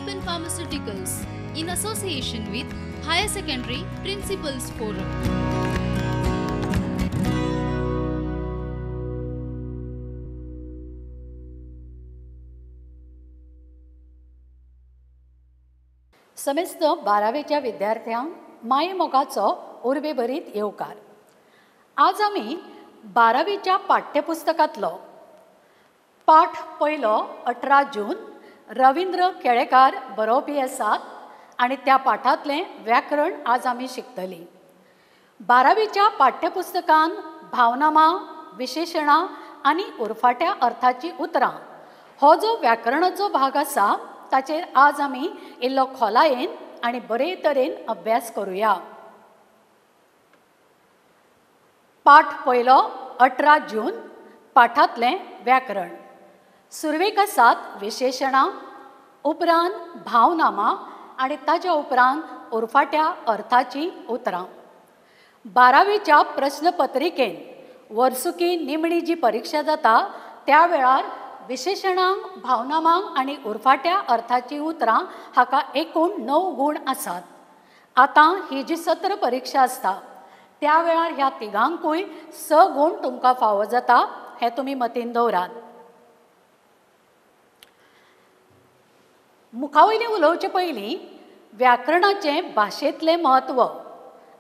Lupin Pharmaceuticals in association with Higher Secondary Principals Forum. समेस्त बारावेच्या विद्यार्थ्यांक माय मोगाचो उर्बेभरीत येवकार. आज आमी बारावेच्या पाठ्यपुस्तकांतलो पाठ पयलो 18 जून रविंद्र केळेकार बरोवपी आसात आनी त्या पाठांतलें व्याकरण आज आमी शिकतलीं. बारावेच्या पाठ्यपुस्तकान भावनामां, विशेशणां आनी उरफाट्या अर्थाचीं उतरां हो जो व्याकरणाचो भाग आसा ताचेर आज आमी इल्लो खोलायेन आनी बरे तरेन अभ्यास करुया. पाठ पयलो 18 जून पाठांतलें व्याकरण. सुरवेक आसात विशेशणां, उपरांत भावनामां आनी ताच्या उपरांत उरफाट्या अर्थाचीं उतरां. बारावेच्या प्रश्नपत्रिकेन वर्सुकी निमणी जी परिक्षा जाता त्या वेळार विशेशणांक, भावनामांक आनी उरफाट्या अर्थाचीं उतरां हाका एकूण 9 गूण आसात. आतां ही जी सत्र परिक्षा आसता त्या वेळार ह्या तिगांकूय 6 गूण तुमकां फावो जाता हें तुमी मतीन दवरात. मुखावयलें उलोवचे पयलीं व्याकरणाचें भाशेंतलें म्हत्व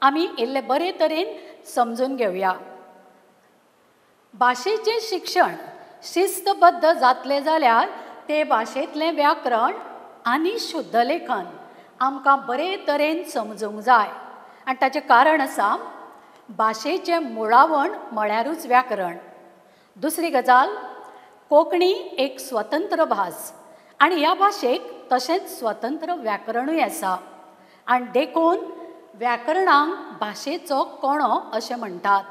आमी इल्लें बरे तरेन समजून घेवया. भाशेचें शिक्षण शिस्तबद्ध जातलें जाल्यार ते भाशेंतलें व्याकरण आनी शुद्धलेखन आमकां बरे तरेन समजूंक जाय. आनी ताचें कारण आसा भाशेचें मुळावण म्हळ्यारूच व्याकरण. दुसरी गजाल, कोंकणी एक स्वतंत्र भास आनी ह्या भाशेक तशेंच स्वतंत्र व्याकरणूय आसा आनी देखून व्याकरणाक भाशेचो कणो अशें म्हणटात.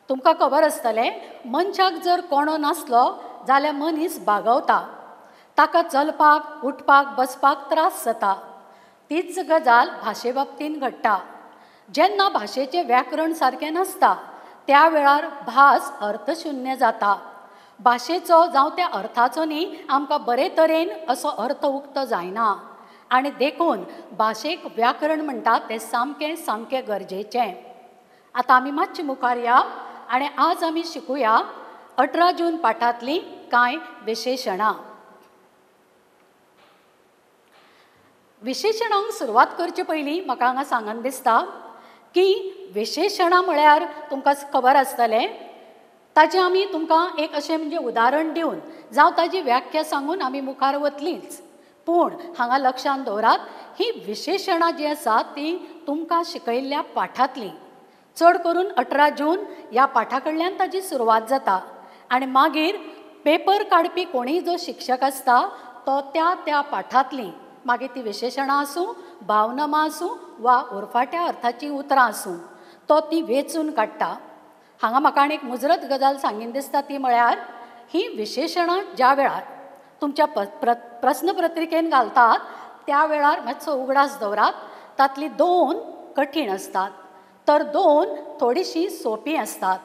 तुमकां खबर आसतलें, मनशाक जर कणो नासलो जाल्यार मनीस बागवता, ताका चलपाक, उठपाक, बसपाक त्रास जाता. तीच गजाल भाशे बाबतीन घडटा. जेन्ना भाशेचें व्याकरण सारकें नासता त्या वेळार भास अर्थशून्य जाता. भाशेचो जावं त्या अर्थाचो न्ही आमकां बरे तरेन असो अर्थ उक्तो जायना आनी देखून भाशेक व्याकरण म्हणटात तें सामकें सामकें गरजेचें. आतां आमी मातशें मुखार या आनी आज आमी शिकुया 18 जून पाठांतलीं कांय विशेशणां. विशेशणांक सुरवात करचे पयलीं म्हाका हांगा सांगन दिसता की विशेशणां म्हळ्यार तुमकां खबर आसतलें, ताचें आमी तुमकां एक अशें म्हणजे उदाहरण दिवन जावं ताजी व्याख्या सांगून आमी मुखार वतलींच. पूण हांगा लक्षांत दवरात, ही विशेशणां जीं आसात तीं तुमकां शिकयल्ल्या पाठांतलीं, चड करून 18 जून ह्या पाठा कडल्यान ताजी सुरवात जाता आनी मागीर पेपर काडपी कोणीय जो शिक्षक आसता तो त्या त्या पाठांतलीं, मागीर ती विशेशणां आसूं, भावनामां आसूं वा उरफाट्या अर्थाचीं उतरां आसूं, तो ती वेंचून काडटा. हांगा म्हाका आनी एक मुजरत गजाल सांगीन दिसता ती म्हळ्यार ही विशेशणां ज्या वेळार तुमच्या प्रस्नपत्रिकेन घालतात त्या वेळार मातसो उगडास दवरात, तांतलीं 2 कठीण आसतात तर 2 थोडीशीं सोंपी आसतात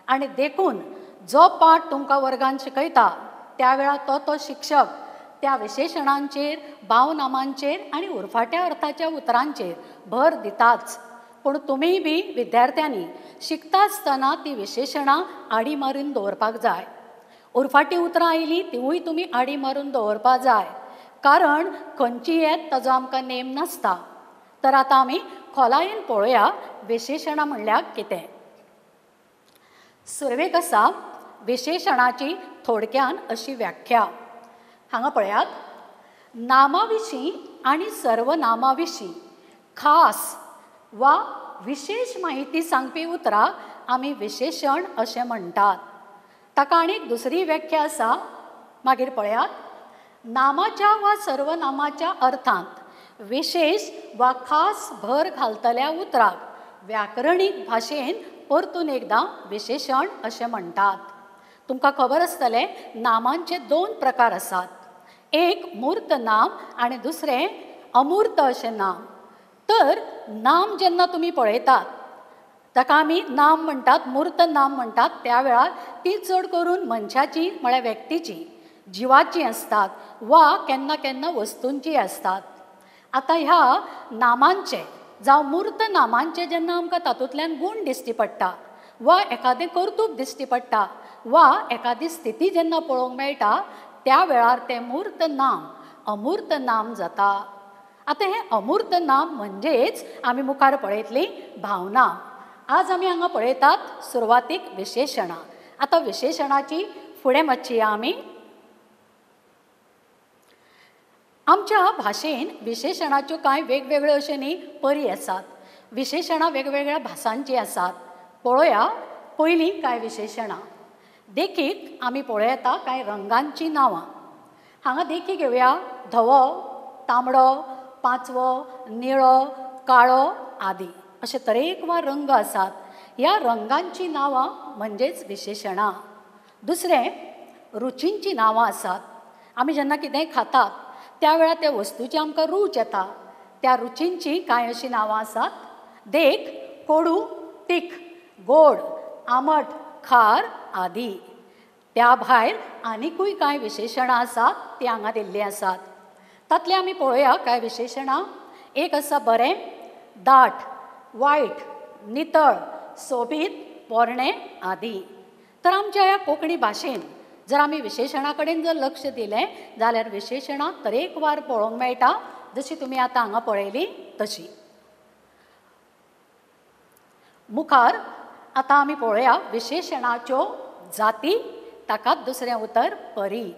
आनी देखून जो पाठ तुमकां वर्गान शिकयता त्या वेळार तो तो शिक्षक त्या विशेशणांचेर, भावनामांचेर आनी उरफाट्या अर्थाच्या उतरांचेर भर दिताच. पूण तुमीय बी विद्यार्थ्यांनी शिकता आसतना ती विशेशणां आडी मारून दवरपाक जाय. उरफाटी उतरां आयलीं तिवूय तुमी आडी मारून दवरपाक जाय, कारण खंयची येत ताजो आमकां नेम नासता. तर आतां आमी खोलायेन पळोवया विशेशणां म्हणल्यार कितें. सुरवेक आसा विशेशणाची थोडक्यान अशी व्याख्या. हांगा पळयात, नामा विशीं आनी सर्वनामा विशीं खास वा विशेश माहिती सांगपी उतराक आमी विशेशण अशें म्हणटात. ताका आनी एक दुसरी व्याख्या आसा, मागीर पळयात, नामाच्या वा सर्वनामाच्या अर्थांत विशेश वा खास भर घालतल्या उतराक व्याकरणीक भाशेन परतून एकदां विशेशण अशें म्हणटात. तुमकां खबर आसतलें, नामांचे 2 प्रकार आसात, एक मूर्त नाम आनी दुसरें अमूर्त अशें नाम. तर नाम जेन्ना तुमी पळयतात ताका आमी नाम म्हणटात, मूर्त नाम म्हणटात, त्या वेळार ती चड करून मनशाची म्हळ्यार व्यक्तीची जिवाचीं आसतात वा केन्ना केन्ना वस्तूंची आसतात. आतां ह्या नामांचे जावं मूर्त नामांचे जेन्ना आमकां तातूंतल्यान गूण दिश्टी पडटा वा एखादें कर्तूब दिश्टी पडटा वा एखादी स्थिती जेन्ना पळोवंक मेळटा त्या वेळार तें मूर्त नाम अमूर्त नाम जाता. आतां हें अमूर्त नाम म्हणजेच आमी मुखार पळयतली भावना. आज आमी हांगा पळयतात सुरवातीक विशेशणां. आतां विशेशणाची फुडें मातशी आमी आमच्या भाशेन विशेशणाच्यो कांय वेगवेगळ्यो अश्यो न्ही परी आसात. विशेशणां वेगवेगळ्या भासांचीं आसात. पळोवया पयलीं कांय विशेशणां. देखीक आमी पळयता कांय रंगांचीं नांवां. हांगा देखी घेवया धवो, तांबडो, पांचवो, निळो, काळो आदी अशे तरेकवार रंग आसात. ह्या रंगांचीं नांवां म्हणजेच विशेशणां. दुसरें रुचींचीं नांवां आसात. आमी जेन्ना कितेंय खातात त्या वेळार त्या वस्तूची आमकां रूच येता. त्या रुचींचीं कांय अशीं नांवां आसात. देख कोडू, तीख, गोड, आमट, खार आदी. त्या भायर आनिकूय कांय विशेशणां आसात तीं हांगा दिल्लीं आसात. तातलीं आमी पळोवया कांय विशेशणां. एक आसा बरें, दाट, वायट, नितळ, सोबीत, पोरणें आदी. तर आमच्या ह्या कोंकणी भाशेन जर आमी विशेशणा कडेन जर लक्ष दिलें जाल्यार विशेशणां तरेकवार पळोवंक मेळटा, जशी तुमी आतां हांगा पळयली तशी. मुखार आतां आमी पळोवया विशेशणाच्यो जाती, ताकाच दुसरें उतर परी.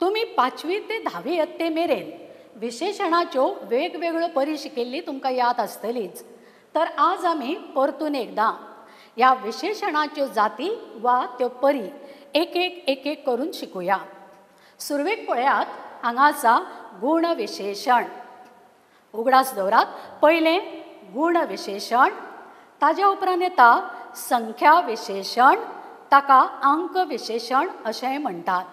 तुमी 5वी ते 10वी यत्ते मेरेन विशेशणाच्यो वेगवेगळ्यो परी शिकिल्ली तुमकां याद आसतलीच. तर आज आमी परतून एकदां ह्या विशेशणाच्यो जाती वा त्यो परी एक एक एक एक करून शिकूया. सुरवेक पळयात हांगा आसा गुणविशेशण. उगडास दवरात पयलें गुणविशेशण, ताज्या उपरांत येता संख्या विशेशण, ताका अंक विशेशण अशेंय म्हणटात.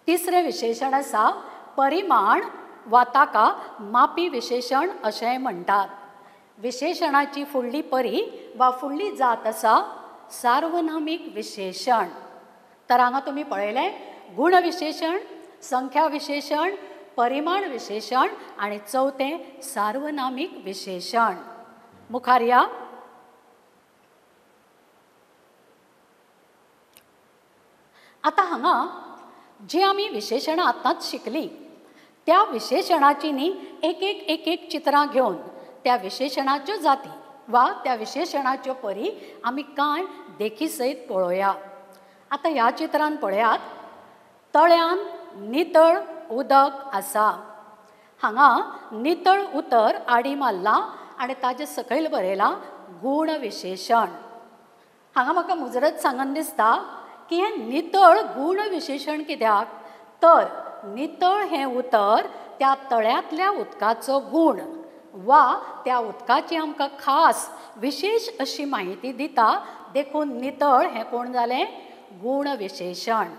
तिसरें विशेशण आसा परिमाण वा ताका मापी विशेशण अशेंय म्हणटात. विशेशणाची फुडली परी वा फुडली जात आसा सार्वनामीक विशेशण. तर हांगा तुमी पळयलें गुणविशेशण, संख्या विशेशण, परिमाण विशेशण आनी चवथें सार्वनामीक विशेशण. मुखार या. आतां हांगा जी आमी विशेशणां आतांच शिकलीं त्या विशेशणाची न्ही एक एक एक एक चित्रां घेवन त्या विशेशणाच्यो जाती वा त्या विशेशणाच्यो परी आमी कांय देखी सयत पळोवया. आतां ह्या चित्रान पळयात तळ्यान नितळ उदक आसा. हांगा नितळ उतर आडी मारलां आनी ताजे सकयल बरयलां गुणविशेशण. हांगा म्हाका मुजरत सांगन दिसता की हें नितळ गुणविशेशण कित्याक, तर नितळ हें उतर त्या तळ्यांतल्या उदकाचो गूण वा त्या उदकाची आमकां खास विशेश अशी म्हायती दिता, देखून नितळ हें कोण जालें गुणविशेशण.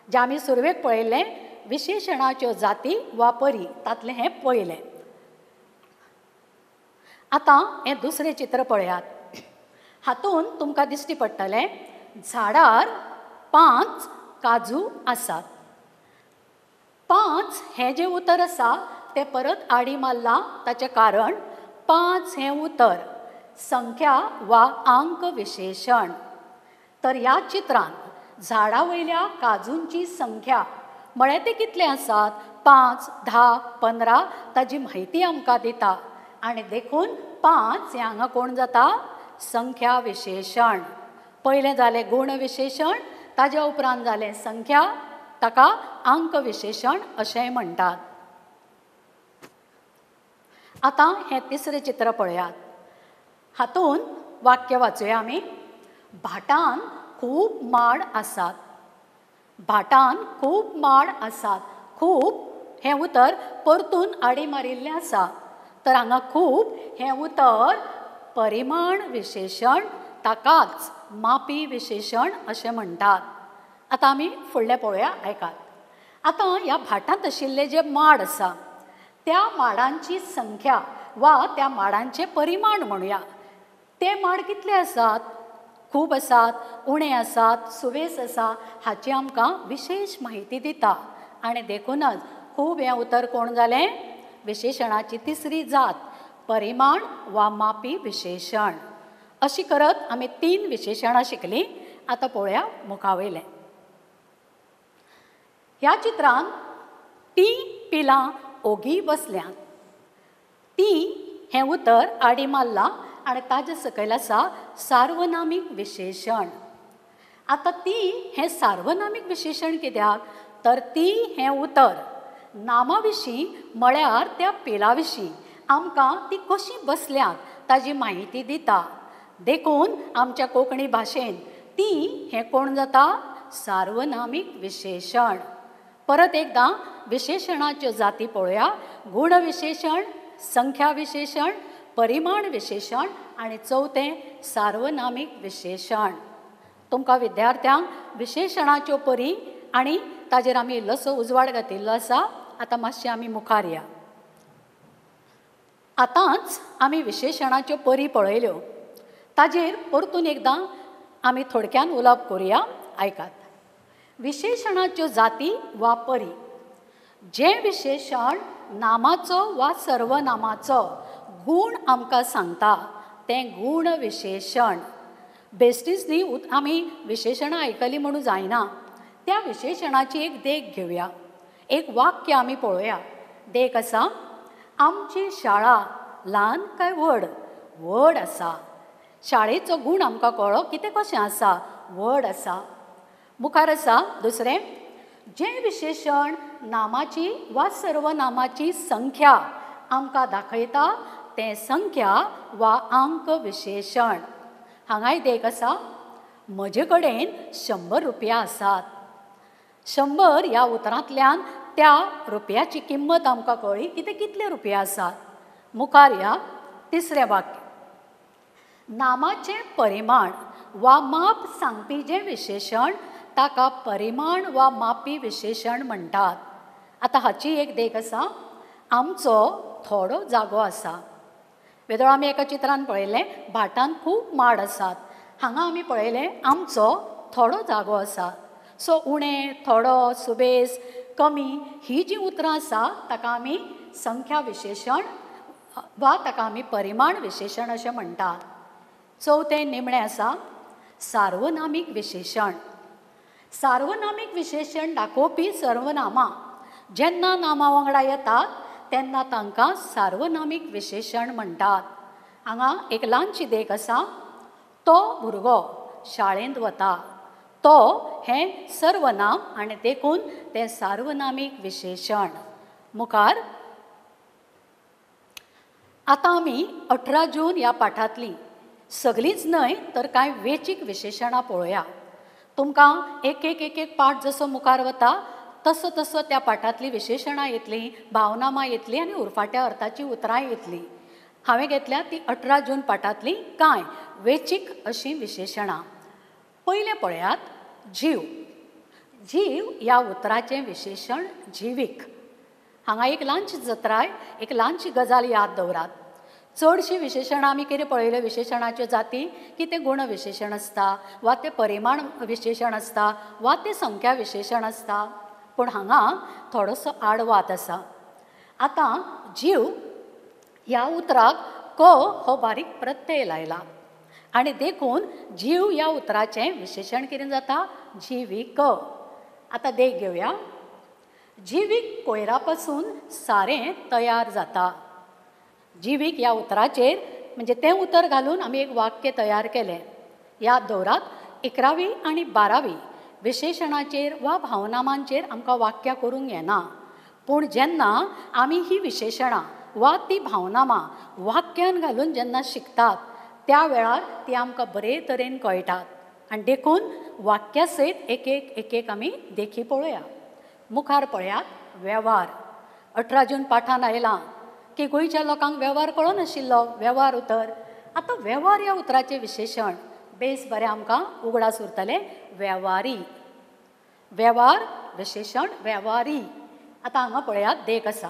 जें आमी सुरवेक पळयल्लें विशेशणाच्यो जाती वा परी तातलें हें पयलें. आतां हें दुसरें चित्र पळयात. हातूंत तुमकां दिश्टी पडटलें झाडार 5 काजू आसात. 5 हें जें उतर आसा तें परत आडी मारलां, ताचें कारण 5 हें उतर संख्या वा अंक विशेशण. तर ह्या चित्रांत झाडा वयल्या काजूंची संख्या म्हळ्यार ते कितले आसात 5, 10, 15 ताजी म्हायती आमकां दिता आनी देखून 5 हें हांगा कोण जाता संख्या विशेशण. पयलें जालें गुणविशेशण, ताज्या उपरांत जालें संख्या, ताका अंक विशेशण अशेंय म्हणटात. आतां हें तिसरें चित्र पळयात. हातूंत वाक्य वाचुया आमी. भाटान खूब माड आसात. भाटान खूब माड आसात. खूब हें उतर परतून आडी मारिल्लें आसा, तर हांगा खूब हें उतर परिमाण विशेशण, ताकाच मापी विशेशण अशें म्हणटात. आतां आमी फुडलें पळोवया, आयकात. आतां ह्या भाटांत आशिल्ले जे माड आसा त्या माडांची संख्या वा त्या माडांचें परिमाण म्हणुया. ते माड कितले आसात? खूब आसात, उणें आसात, सुबेस आसा हाची आमकां विशेश म्हायती दिता. आनी देखूनच खूब हें उतर कोण जालें? विशेशणाची तिसरी जात, परिमाण वा मापी विशेशण. अशी करत आमी 3 विशेशणां शिकलीं. आतां पळोवया मुखावयलें. ह्या चित्रांत तीं पिलां ओगी बसल्यांत. ती हें उतर आडी मारलां आनी ताजे सकयल आसा सार्वनामीक विशेशण. आतां ती हें सार्वनामीक विशेशण कित्याक? तर ती हें उतर नामा विशीं म्हळ्यार त्या पिलां विशीं आमकां ती कशी बसल्यांत ताजी म्हायती दिता. देखून आमच्या कोंकणी भाशेन ती हें कोण जाता? सार्वनामीक विशेशण. परत एकदां विशेशणाच्यो जाती पळोवया. गुणविशेशण, संख्या विशेशण, परिमाण विशेशण आनी चवथें सार्वनामीक विशेशण. तुमकां विद्यार्थ्यांक विशेशणाच्यो परी आनी ताजेर आमी इल्लोसो उजवाड घातिल्लो आसा. आतां मातशें आमी मुखार या. आतांच आमी विशेशणाच्यो परी पळयल्यो, ताजेर परतून एकदां आमी थोडक्यान उलोवप करुया. आयकात. विशेशणाच्यो जाती वा परी. जें विशेशण नामाचो वा सर्वनामाचो गूण आमकां सांगता तें गूण विशेशण. बेस्टीच न्ही आमी विशेशणां आयकलीं म्हणून जायना, त्या विशेशणाची एक देख घेवया. एक वाक्य आमी पळोवया. देख आसा, आमची शाळा ल्हान काय व्हड? व्हड आसा. शाळेचो गूण आमकां कळ्ळो की तें कशें आसा, व्हड आसा. मुखार आसा दुसरें, जें विशेशण नामाची वा सर्वनामाची संख्या आमकां दाखयता तें संख्या वा अंक विशेशण. हांगाय देख आसा, म्हजे कडेन 100 रुपया आसात. 100 ह्या उतरांतल्यान त्या रुपयाची किंमत आमकां कळ्ळी की ते कितले रुपया आसात. मुखार ह्या तिसरें वाक्य, नामाचें परिमाण वा माप सांगपी जें विशेशण ताका परिमाण वा मापी विशेशण म्हणटात. आतां हाची एक देख आसा, आमचो थोडो जागो आसा. वेदोळ आमी एका चित्रान पळयलें भाटान खूब माड आसात. हांगा आमी पळयलें आमचो थोडो जागो आसा. सो उणें, थोडो, सुबेस, कमी ही जीं उतरां आसा ताका आमी संख्या विशेशण वा ताका आमी परिमाण विशेशण अशें म्हणटात. चवथें निमणें आसा सार्वनामीक विशेशण. सार्वनामीक विशेशण दाखोवपी सर्वनामां जेन्ना नामां वांगडा येतात तेन्ना तांकां सार्वनामीक विशेशण म्हणटात. हांगा एक ल्हानशी देख आसा, तो भुरगो शाळेंत वता. तो हें सर्वनाम आनी देखून तें सार्वनामीक विशेशण. मुखार आतां आमी 18 जून ह्या पाठांतली सगळींच न्हय तर कांय वेचीक विशेशणां पळोवया. तुमकां एक एक एक एक पाठ जसो मुखार वता तसो तसो त्या पाठांतलीं विशेशणां येतलीं, भावनामां येतलीं आनी उरफाट्या अर्थाचीं उतरांय येतलीं. हांवें घेतल्या ती 18 जून पाठांतलीं कांय वेचीक अशीं विशेशणां. पयलें पळयात, जीव. जीव ह्या उतराचें विशेशण जिवीक. हांगा एक ल्हानशी जत्राय, एक ल्हानशी गजाल याद दवरात. चडशीं विशेशणां आमी कितें पळयलें विशेशणाच्यो जाती की तें गुण विशेशण आसता वा तें परिमाण विशेशण आसता वा तें संख्या विशेशण आसता, पूण हांगा थोडोसो आडवाद आसा. आतां जीव ह्या उतराक क हो बारीक प्रत्यय लायला आनी देखून जीव ह्या उतराचें विशेशण कितें जाता? जिवीक. आतां देख घेवया. जिवीक कोयरा पासून सारें तयार जाता. जिवीक ह्या उतराचेर म्हणजे तें उतर घालून आमी एक वाक्य तयार केलें. याद दवरात, 11वी आनी 12वी विशेशणाचेर वा भावनामांचेर आमकां वाक्यां करूंक येना, पूण जेन्ना आमी ही विशेशणां वा ती भावनामां वाक्यान घालून जेन्ना शिकतात त्या वेळार ती आमकां बरे तरेन कळटात आनी देखून वाक्या सयत एक एक एक एक आमी देखी पळोवया. मुखार पळयात, वेव्हार. 18 जून पाठान आयलां की गोंयच्या लोकांक वेव्हार कळनाशिल्लो, वेव्हार उतर. आतां वेव्हार ह्या उतराचें विशेशण बेस बरें आमकां उगडास उरतलें, वेव्हारी. वेव्हार विशेशण वेव्हारी. आतां हांगा पळयात देख आसा,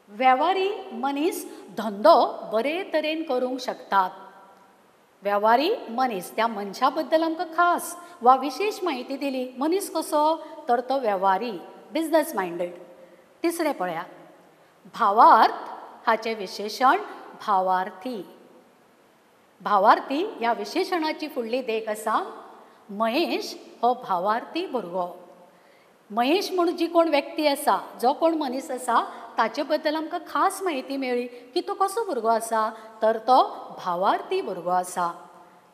वेव्हारी मनीस धंदो बरे तरेन करूंक शकतात. वेव्हारी मनीस, त्या मनशा बद्दल आमकां खास वा विशेश म्हायती दिली. मनीस कसो तर तो वेव्हारी, बिजनस मायंडेड. तिसरें पळयात, भावार्थ हाचें विशेशण भावार्थी. भावार्थी ह्या विशेशणाची फुडली देख आसा, महेश हो भावार्थी भुरगो. महेश म्हूण जी कोण व्यक्ती आसा, जो कोण मनीस आसा, ताचे बद्दल आमकां खास म्हायती मेळ्ळी की तो कसो भुरगो आसा तर तो भावार्थी भुरगो आसा.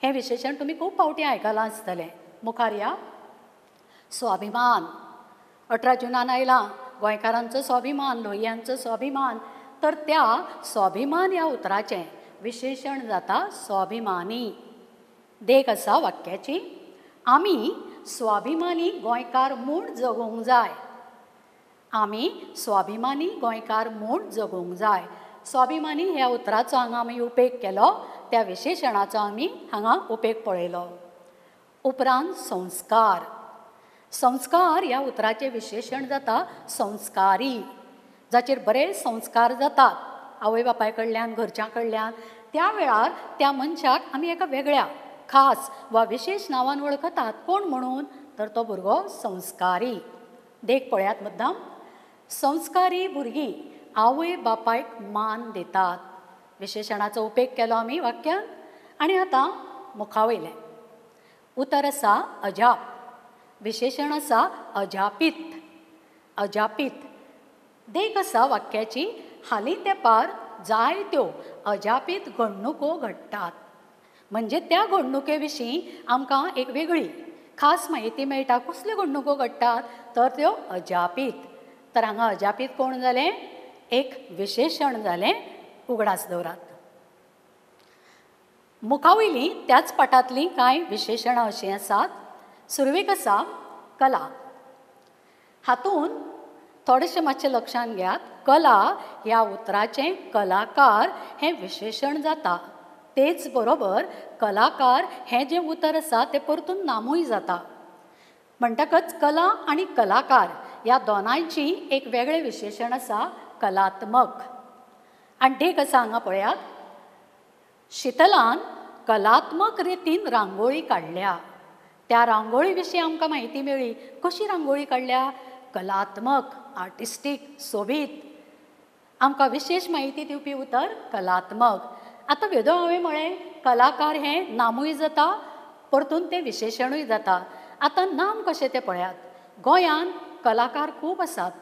हें विशेशण तुमी खूब फावटी आयकलां आसतलें. मुखार या, स्वाभिमान. 18 जुनान आयला गोंयकारांचो स्वाभिमान, लोहियांचो स्वाभिमान. तर त्या स्वाभिमान ह्या उतराचें विशेशण जाता स्वाभिमानी. देख आसा वाक्याची, आमी स्वाभिमानी गोंयकार म्हूण जगूंक जाय. आमी स्वाभिमानी गोंयकार म्हूण जगूंक जाय. स्वाभिमानी ह्या उतराचो हांगा आमी उपेग केलो, त्या विशेशणाचो आमी हांगा उपेग पळयलो. उपरांत संस्कार. संस्कार ह्या उतराचें विशेशण जाता संस्कारी, जाचेर बरे संस्कार जातात आवय बापाय कडल्यान, घरच्यां कडल्यान. त्या वेळार त्या मनशाक आमी एका वेगळ्या खास वा विशेश नांवान वळखतात. कोण म्हणून तर तो भुरगो संस्कारी. देख पळयात मुद्दाम, संस्कारी भुरगीं आवय बापायक मान दितात. विशेशणाचो उपेग केलो आमी वाक्यान. आनी आतां मुखा वयलें उतर आसा अजाप. विशेशण आसा अजापीत. अजापीत देख आसा वाक्याची, हालीं तेंपार जायत्यो अजापीत घडणुको घडटात. म्हणजे त्या घडणुके विशीं आमकां एक वेगळी खास म्हायती मेळटा. कसल्यो घडणुको घडटात तर त्यो अजापीत. तर हांगा अजापीत कोण जालें? एक विशेशण जालें. उगडास दवरात. मुखा वयलीं त्याच पाठांतलीं कांय विशेशणां अशीं आसात. सुरवेक आसा कला. हातूंत थोडेशें मातशें लक्षांत घेयात, कला ह्या उतराचें कलाकार हें विशेशण जाता. तेच बरोबर कलाकार हें जें उतर आसा तें परतून नामूय जाता. म्हणटकच कला आनी कलाकार ह्या दोनांयची एक वेगळें विशेशण आसा कलात्मक. आनी देख आसा हांगा पळयात, शितलान कलात्मक रितीन रांगोळी काडल्या. त्या रांगोळी विशीं आमकां म्हायती मेळ्ळी. कशी रांगोळी काडल्या? कलात्मक, आर्टिस्टीक, सोबीत. आमकां विशेश म्हायती दिवपी उतर कलात्मक. आतां वेदो हांवें म्हळें कलाकार हें नामूय जाता, परतून तें विशेशणूय जाता. आतां नाम कशें तें पळयात. गोंयांत कलाकार खूब आसात.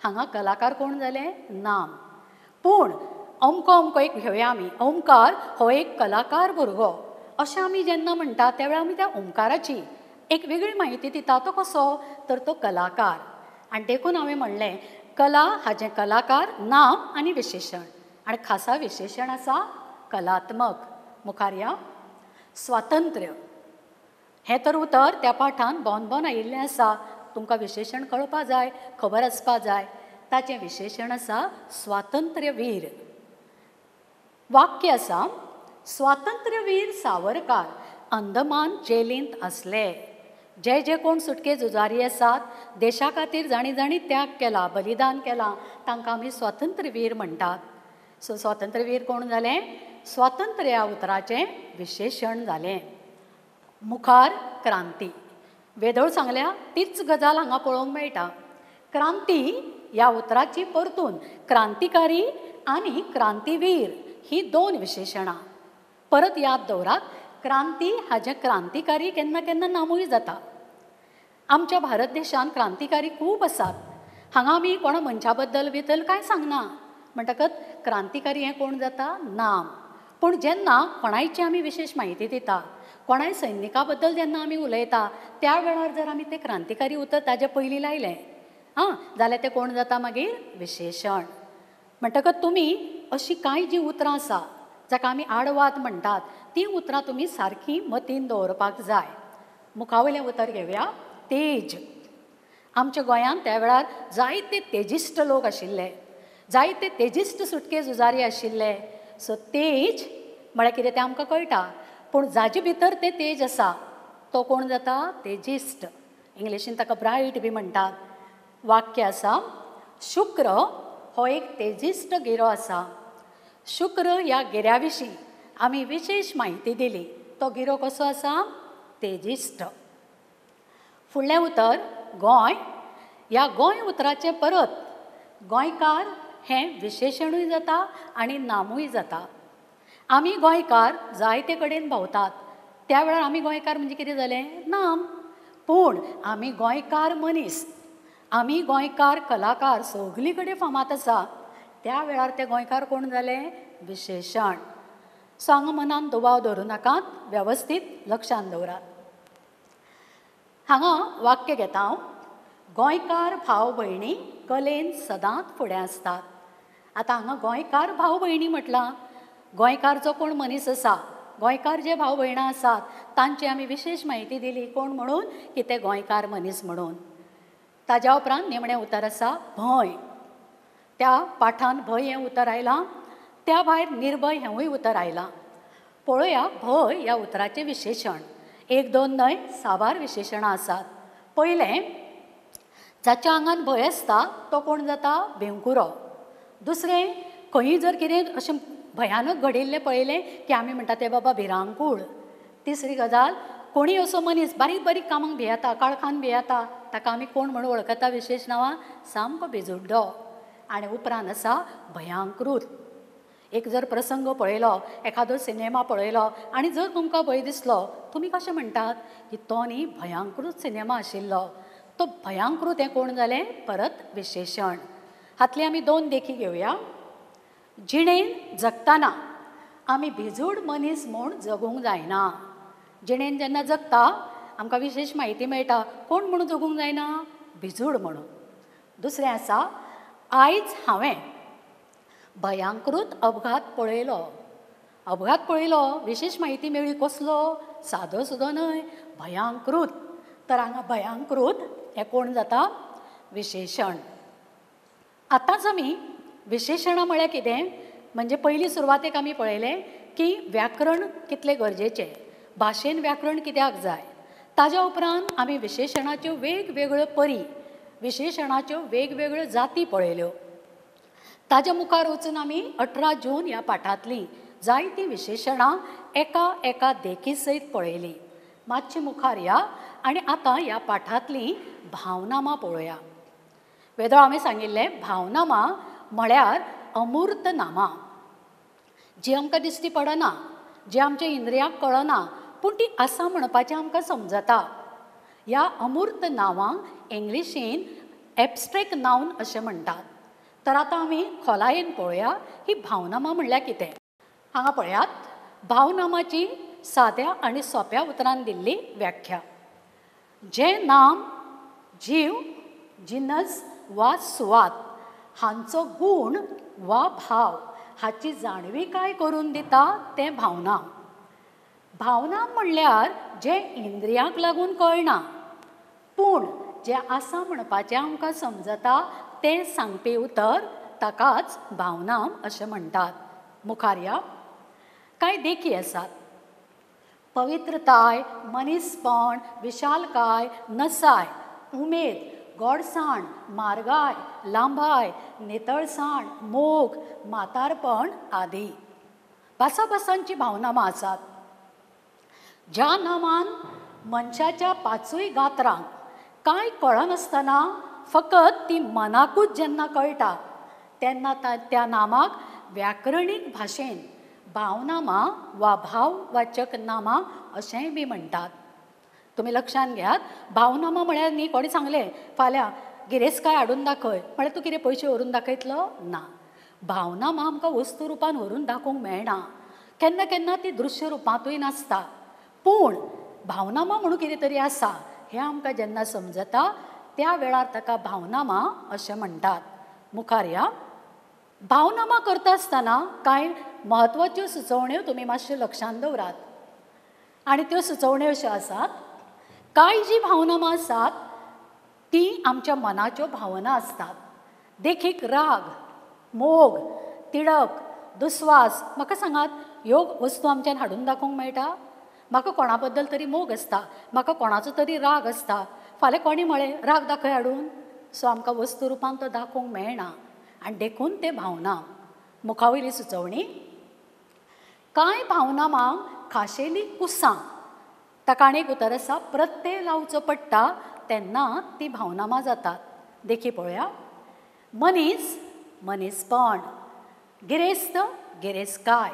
हांगा कलाकार कोण जालें? नाम. पूण अमको अमको एक घेवया आमी, ओमकार हो एक कलाकार भुरगो अशें आमी जेन्ना म्हणटा त्या वेळार आमी त्या ओमकाराची एक वेगळी म्हायती दिता. तो कसो तर तो कलाकार. आनी देखून हांवें म्हणलें कला हाजें कलाकार नाम आनी विशेशण, आनी खासा विशेशण आसा कलात्मक. मुखार या, स्वातंत्र्य हें तर उतर त्या पाठान बोन बोन आयिल्लें आसा. तुमकां विशेशण कळपा जाय, खबर आसपा जाय. ताचें विशेशण आसा स्वातंत्र्यवीर. वाक्य आसा, स्वातंत्र्यवीर सावरकार अंदमान जेलींत आसले. जे जे कोण सुटके झुजारी आसात, देशा खातीर जाणी जाणी त्याग केला, बलिदान केलां, तांकां आमी स्वातंत्र्यवीर म्हणटात. सो स्वातंत्र्यवीर कोण जालें? स्वातंत्र्य ह्या उतराचें विशेशण जालें. मुखार क्रांती. वेदोळ सांगल्या तीच गजाल हांगा पळोवंक मेळटा. क्रांती ह्या उतराची परतून क्रांतिकारी आनी क्रांतीवीर ही दोन विशेशणां. परत याद दवरात, क्रांती हाजें क्रांतिकारी केन्ना केन्ना नामूय जाता. आमच्या भारत देशांत क्रांतिकारी खूब आसात. हांगा आमी कोणा मनशा बद्दल बिद्दल कांय सांगना, म्हणटकच क्रांतिकारी हें कोण जाता? नाम. पूण जेन्ना कोणायची आमी विशेश म्हायती दिता, कोणाय सैनिका बद्दल जेन्ना आमी उलयता, त्या वेळार जर आमी तें क्रांतिकारी उतर ताजे पयलीं लायलें आं जाल्यार तें कोण जाता मागीर? विशेशण. म्हणटकच तुमी अशीं कांय जीं उतरां आसा जाका आमी आडवाद म्हणटात, तीं उतरां तुमी सारकीं मतीन दवरपाक जाय. मुखा वयलें उतर घेवया, तेज. आमच्या गोंयांत त्या वेळार जायते तेजिश्ट लोक आशिल्ले, जायते तेजिश्ट सुटके झुजारी आशिल्ले. सो तेज म्हळ्यार कितें तें आमकां कळटा, पूण जाजे भितर तें तेज आसा तो कोण जाता? तेजिश्ट. इंग्लिशीन ताका ब्रायट बी म्हणटात. वाक्य आसा, शुक्र हो एक तेजिश्ट गिरो आसा. शुक्र ह्या गिऱ्या विशीं आमी विशेश म्हायती दिली. तो गिरो कसो आसा? तेजिश्ट. फुडलें उतर गोंय. ह्या गोंय उतराचें परत गोंयकार हें विशेशणूय जाता आनी नामूय जाता. आमी गोंयकार जायते कडेन भोंवतात, त्या वेळार आमी गोंयकार म्हणजे कितें जालें? नाम. पूण आमी गोंयकार मनीस, आमी गोंयकार कलाकार सगली कडेन फामाद आसा, त्या वेळार ते गोंयकार कोण जाले? विशेशण. सो हांगा मनान दुबाव दवरूं नाकात, वेवस्थीत लक्षान दवरात. हांगा वाक्य घेता हांव. गोंयकार भाव भयणी कलेन सदांच फुडें आसतात. आतां हांगा गोंयकार भाव भयणी म्हटलां, गोंयकार जो कोण मनीस आसा, गोंयकार जे भाव भयणां आसात तांची आमी विशेश म्हायती दिली कोण म्हणून, की ते गोंयकार मनीस म्हणून. ताज्या उपरांत निमणें उतर आसा भंय. त्या पाठान भंय हें उतर आयलां, त्या भायर निर्भय हेंवूय उतर आयलां. पळोवया भंय ह्या उतराचें विशेशण. एक दोन न्हय, साबार विशेशणां आसात. पयलें, जाच्या आंगान भंय आसता तो कोण जाता? भिवकुरो. दुसरें, खंयी जर कितें अशें भयानक घडिल्लें पळयलें की आमी म्हणटा ते बाबा भिरांकूळ. तिसरी गजाल, कोणीय असो मनीस बारीक बारीक कामांक भियेता, काळखान भियेता, ताका आमी कोण म्हणून वळखता विशेश नांवां? सामको भिजुड्डो. आनी उपरांत आसा भयांकृत. एक जर प्रसंग पळयलो, एखादो सिनेमा पळयलो आनी जर तुमकां भंय दिसलो, तुमी कशें म्हणटात की तो न्ही भयांकृत सिनेमा आशिल्लो. तो भयांकृत हें कोण जालें? परत विशेशण. हातली आमी दोन देखी घेवया. जिणेन जगतना आमी भिजूड मनीस म्हूण जगूंक जायना. जिणेन जेन्ना जगता आमकां विशेश म्हायती मेळटा, कोण म्हणून जगूंक जायना? भिजूड म्हणून. दुसरें आसा, आयज हांवें भयांकृत अपघात पळयलो. अपघात पळयलो, विशेश म्हायती मेळ्ळी, कसलो? सादो सुदो न्हय, भयांकृत. तर हांगा भयांकृत हें कोण जाता? विशेशण. आतांच आमी विशेशणां म्हळ्यार कितें, म्हणजे पयलीं सुरवातेक आमी पळयलें की व्याकरण कितलें गरजेचें, भाशेन व्याकरण कित्याक जाय. ताज्या उपरांत आमी विशेशणाच्यो वेगवेगळ्यो परी, विशेशणाच्यो वेगवेगळ्यो जाती पळयल्यो. ताज्या मुखार वचून आमी 18 जून ह्या पाठांतलीं जायतीं विशेशणां एका एका देखी सयत पळयलीं. मातशें मुखार या आनी आतां ह्या पाठांतलीं भावनामां पळोवया. वेदोळ हांवें सांगिल्लें, भावनामां म्हळ्यार अमूर्त नामां, जी आमकां दिश्टी पडना, जी आमच्या इंद्रियांक कळना, पूण ती आसा म्हणपाचें आमकां समजता. ह्या अमूर्त नांवांक इंग्लिशीन एबस्ट्रेक्ट नावन अशें म्हणटात. तर आतां आमी खोलायेन पळोवया ही भावनामां म्हणल्यार कितें. हांगा पळयात, भावनामाची साद्या आनी सोंप्या उतरान दिल्ली व्याख्या. जें नाम जीव, जिनस वा सुवात हांचो गूण वा भाव हाची जाणविकाय करून दिता तें भावना. भावना म्हणल्यार जें इंद्रियांक लागून कळना पूण जें आसा म्हणपाचें आमकां समजता तें सांगपी उतर, ताकाच भावना अशें म्हणटात. मुखार या, कांय देखी आसात. पवित्रताय, मनीसपण, विशालकाय, नसाय, उमेद, गोडसाण, मार्गाय, लांबाय, नितळसाण, मोग, म्हातारपण आदी. भासाभासांची भावनामां आसात. ज्या नामान मनशाच्या पांचूय गात्रांक कांय कळनासतना फकत ती मनाकूच जेन्ना कळटा तेन्ना त्या नामाक व्याकरणीक भाशेन भावनामां वा भाववाचक नामां अशेंय बी म्हणटात. तुमी लक्षांत घेयात, भावनामां म्हळ्यार न्ही कोणें सांगलें फाल्यां गिरेस्तकाय हाडून दाखय म्हळ्यार तूं कितें पयशे व्हरून दाखयतलो ना. भावनामां आमकां वस्तू रुपान व्हरून दाखोवंक मेळना, केन्ना केन्ना ती दृश्य रुपांतूय नासता, पूण भावनामां म्हणून कितें तरी आसा हें आमकां जेन्ना समजता त्या वेळार ताका भावनामां अशें म्हणटात. मुखार या, भावनामां करता आसतना कांय म्हत्वाच्यो सुचोवण्यो तुमी मातश्यो लक्षांत दवरात आनी त्यो सुचोवण्यो अश्यो आसात. कांय जी भावनामां आसात ती आमच्या मनाच्यो भावना आसतात. देखीक राग, मोग, तिडक, दुस्वास. म्हाका सांगात, ह्यो वस्तू आमच्यान हाडून दाखोवंक मेळटा? म्हाका कोणा बद्दल तरी मोग आसता, म्हाका कोणाचो तरी राग आसता, फाल्यां कोणी म्हळें राग दाखय हाडून, सो आमकां वस्तू रुपान तो दाखोवंक मेळना आनी देखून ते भावना. मुखावयली सुचोवणी, कांय भावनामांक खाशेली कुसां ताका आनी एक उतर आसा प्रत्यय लावचो पडटा तेन्ना ती भावनामां जातात. देखी पळोवया. मनीस मनीसपण, गिरेस्त गिरेस्तकाय,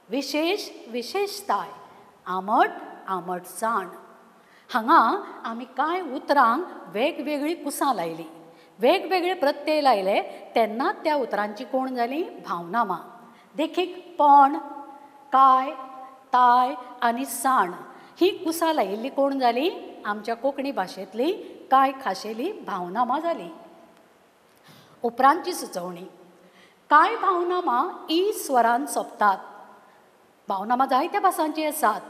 विशेश विशेशताय, आमट आमटसाण. हांगा आमी कांय उतरांक वेगवेगळीं कुसां लायलीं, वेगवेगळे प्रत्यय लायले तेन्ना त्या उतरांची कोण जाली भावनामां. देखीक पण, काय, ताय आनी साण ही कुसां लायिल्ली कोण जाली आमच्या कोंकणी भाशेंतली कांय खाशेली भावनामां जाली. उपरांतची सुचोवणी. कांय भावनामां ई स्वरान सोंपतात. भावनामां जायत्या भासांची आसात,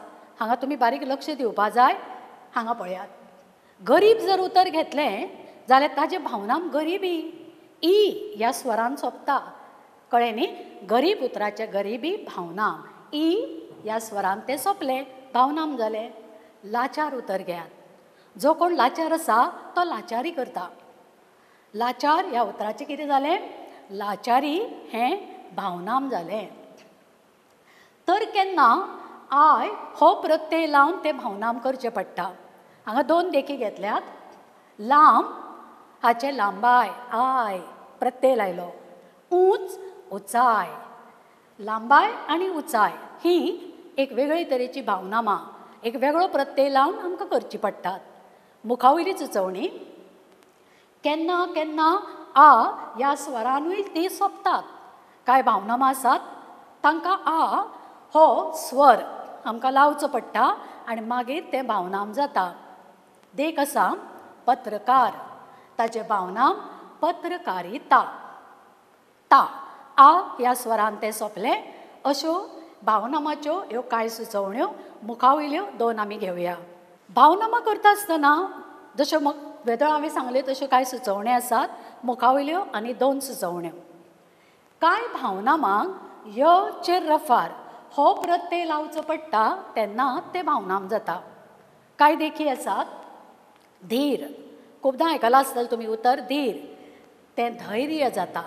हांगा तुमी बारीक लक्ष दिवपा जाय. हांगा पळयात, गरीब जर उतर घेतलें जाल्यार ताजें भावनाम गरिबी ई ह्या स्वरान सोंपता. कळ्ळें न्ही? गरीब उतराचें गरिबी भावनाम ई ह्या स्वरान तें सोंपलें, भावनाम जालें. लाचार उतर घेयात, जो कोण लाचार आसा तो लाचारी करता. लाचार ह्या उतराचें कितें जालें? लाचारी हें भावनाम जालें. तर केन्ना I हो प्रत्यय लावन तें भावनाम करचें पडटा. हांगा दोन देखी घेतल्यात. लांब हाचें लांबाय I प्रत्यय लायलो, ऊंच उंचाय. लांबाय आनी उंचाय ही एक वेगळे तरेची भावनामां, एक वेगळो प्रत्यय लावन आमकां करची पडटात. मुखावयली सुचोवणी. केन्ना केन्ना आ ह्या स्वरानूय ती सोंपतात. कांय भावनामां आसात तांकां आ हो स्वर आमकां लावचो पडटा आनी मागीर तें भावनाम जाता. देख आसा पत्रकार, ताचें भावनाम पत्रकारिता. ता आ ह्या स्वरान तें सोंपलें. अश्यो भावनामाच्यो ह्यो कांय सुचोवण्यो. मुखावयल्यो दोन आमी घेवया. भावनामां करता आसतना जश्यो वेदळ हांवें सांगल्यो तश्यो कांय सुचोवण्यो आसात. मुखावयल्यो आनी दोन सुचोवण्यो. कांय भावनामांक य चेर रफार हो प्रत्यय लावचो पडटा तेन्ना तें भावनाम जाता. कांय देखी आसात. धीर, खुबदां आयकलां आसतलें तुमी उतर धीर, तें धैर्य जाता.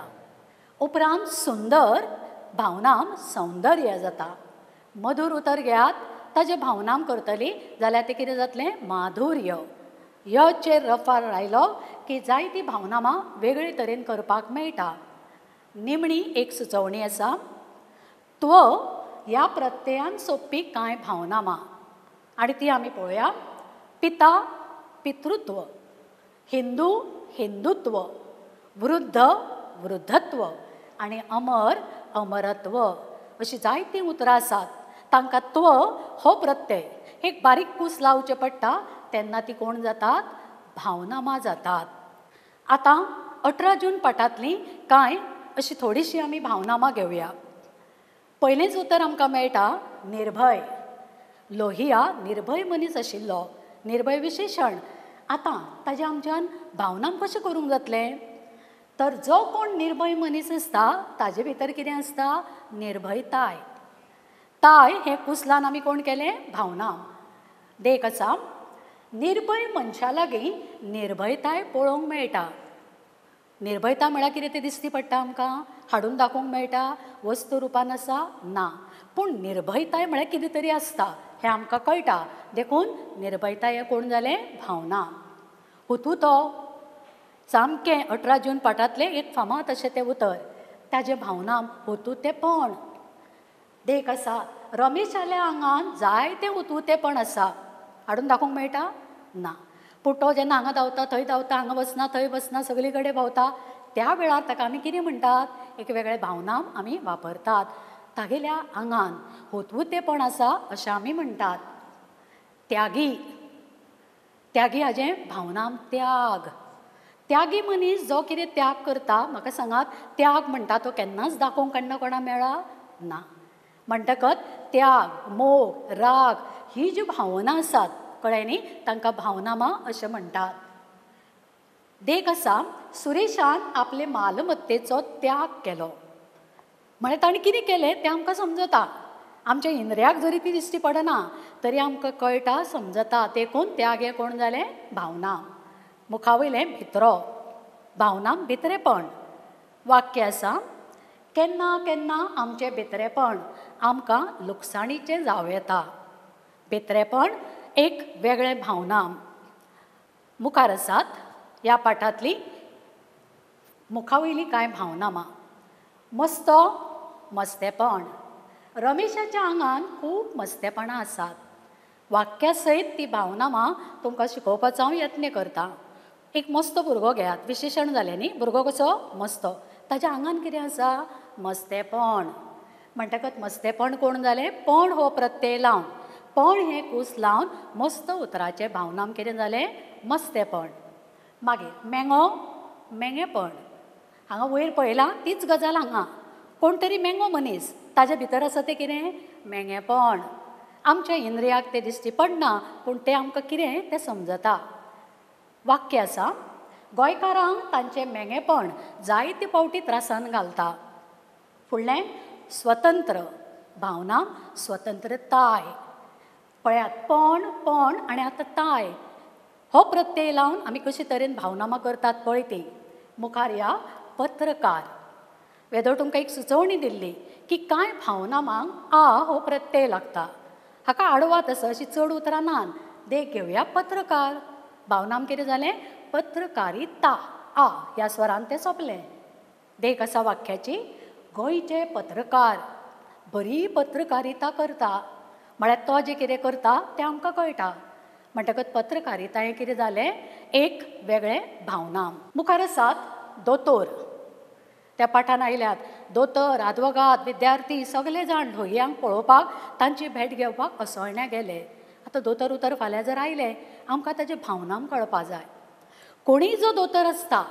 उपरांत सुंदर भावनाम सौंदर्य जाता. मधूर उतर घेयात, ताजें भावनाम करतली जाल्यार तें कितें जातलें? माधुर्य. य चेर रफार लायलो की जायतीं भावनामां वेगळे तरेन करपाक मेळटा. निमणी एक सुचोवणी आसा. त्व ह्या प्रत्ययान सोंपपी कांय भावनामां आनी ती आमी पळोवया. पिता पितृत्व, हिंदू हिंदुत्व, वृद्ध वृद्धत्व आनी अमर अमरत्व अशीं जायतीं उतरां आसात. तांकां त्व हो प्रत्यय एक बारीक कूस लावचें पडटा तेन्ना ती कोण जातात? भावनामां जातात. आतां 18 जून पाठांतलीं कांय अशी थोडीशीं आमी भावनामां घेवया. पयलेंच उतर आमकां मेळटा निर्भय. लोहिया निर्भय मनीस आशिल्लो, निर्भय विशेशण. आतां ताजें आमच्यान भावनाम कशें करूंक जातलें? तर जो कोण निर्भय मनीस आसता ताजे भितर कितें आसता? निर्भयताय. ताय हें कुसलान आमी कोण केलें? भावनाम. देख आसा, निर्भय मनशा लागीं निर्भयताय पळोवंक मेळटा. निर्भयता म्हळ्यार कितें तें दिसती पडटा आमकां? हाडून दाखोवंक मेळटा? वस्तू रुपान आसा? ना. पूण निर्भयताय म्हळ्यार कितें तरी आसता हें आमकां कळटा. देखून निर्भयताय हें कोण जालें? भावना. हुतहुतो सामकें 18 जून पाठांतलें एक फामाद अशें तें उतर, ताजें भावनाम हुतहुतेपण. देख आसा, रमेशाल्या आंगान जायतें हुतहुतेपण आसा. हाडून दाखोवंक मेळटा? ना. पूण तो जेन्ना हांगा धांवता थंय धांवता, हांगा बसना थंय बसना, सगळे कडेन भोंवता, त्या वेळार ताका आमी कितें म्हणटात? एक वेगळें भावनाम आमी वापरतात. तागेल्या आंगान हुतहुतेपण आसा अशें आमी म्हणटात. त्यागी, त्यागी हाजें भावनाम त्याग. त्यागी मनीस जो कितें त्याग करता, म्हाका सांगात त्याग म्हणटा तो केन्नाच दाखोवंक केन्ना कोणा मेळ्ळा? ना. म्हणटकच त्याग, मोग, राग ही ज्यो भावना आसात, कळ्ळें न्ही, तांकां भावनामां अशें म्हणटात. देख आसा, सुरेशान आपले मालमत्तेचो त्याग केलो. म्हळ्यार ताणें कितें केलें तें आमकां समजता. आमच्या इंद्रियाक जरी ती दिश्टी पडना तरी आमकां कळटा, समजता. देखून त्याग हें कोण जालें? भावना. मुखावयलें भितरो, भावनाम भितरेपण. वाक्य आसा, केन्ना केन्ना आमचें भितरेपण आमकां लुकसाणीचें जावं येता. भितरेपण एक वेगळें भावना. मुखार आसात ह्या पाठांतली मुखा वयली कांय भावनामां. मस्तो, मस्तेपण. रमेशाच्या आंगान खूब मस्तेपणां आसात. वाक्या सयत ती भावनामां तुमकां शिकोवपाचो हांव यत्न करतां. एक मस्तो भुरगो घेयात, विशेशण जालें न्ही, भुरगो कसो मस्तो, ताच्या आंगान कितें आसा? मस्तेपण. म्हणटकच मस्तेपण कोण जालें? पण हो प्रत्यय लावन, पण हें कूस लावन मस्त उतराचें भावनाम कितें जालें? मस्तेपण. मागीर मेंगो, मेंगेपण. हांगा वयर पळयलां तीच गजाल हांगा. कोण तरी मेंगो मनीस, ताजे भितर आसा तें कितें? मेंगेपण. आमच्या इंद्रियाक तें दिश्टी पडना, पूण तें आमकां कितें तें समजता. वाक्य आसा, गोंयकारांक तांचें मेंगेपण जायते फावटी त्रासान घालता. फुडलें स्वतंत्र, भावना स्वतंत्रताय. पळयात, पण पण आनी आतां ताय हो प्रत्यय लावन आमी कशे तरेन भावनामां करतात पळय ती. मुखार या पत्रकार. वेदोळ तुमकां एक सुचोवणी दिल्ली की कांय भावनामांक आ हो प्रत्यय लागता. हाका आडवाद आसा, अशी चड उतरां नात. देख घेवया पत्रकार. भावनाम कितें जालें? पत्रकारिता, आ ह्या स्वरान तें सोंपलें. देख आसा वाक्याची, गोंयचे पत्रकार बरी पत्रकारिता करता. म्हळ्यार तो जें कितें करता तें आमकां कळटा. म्हणटकच पत्रकारिता हें कितें जालें? एक वेगळें भावनाम. मुखार आसात दोतोर. त्या पाठान आयल्यात दोतोर, आदवोगाद, विद्यार्थी सगळे जाण लोहियांक पळोवपाक, तांची भेट घेवपाक असोळण्या गेले. आतां दोतोर उतर फाल्यां जर आयलें आमकां ताजें भावनाम कळपा जाय. कोणीय जो दोतोर आसता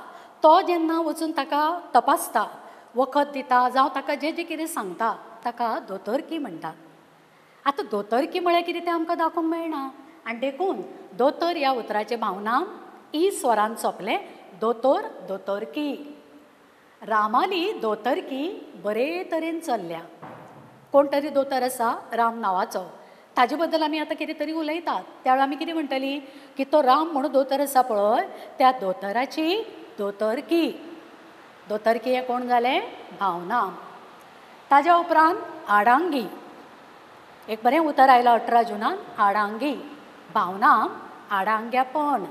तो जेन्ना वचून ताका तपासता, वखद दिता, जावं ताका जें जें कितें सांगता ताका दोतोरकी म्हणटात. आतां दोतोरकी म्हळ्यार कितें तें आमकां दाखोवंक मेळना, आनी देखून दोतोर ह्या उतराचें भावनाम ई स्वरान सोंपलें, दोतोर, दोतोरकी. रामाली दोतोरकी बरे तरेन चल्ल्या. कोण तरी दोतोर आसा राम नांवाचो, ताजे बद्दल आमी आतां कितें तरी उलयतात. त्या वेळार आमी कितें म्हणटलीं की तो राम म्हणून दोतोर आसा पळय, त्या दोतोराची दोतोरकी. दोतोरकी हें कोण जालें? भावनाम. ताज्या उपरांत आडांगी. एक बरें उतर आयलां 18 जुनान, आडांगी. भावनाम आडांग्यापण.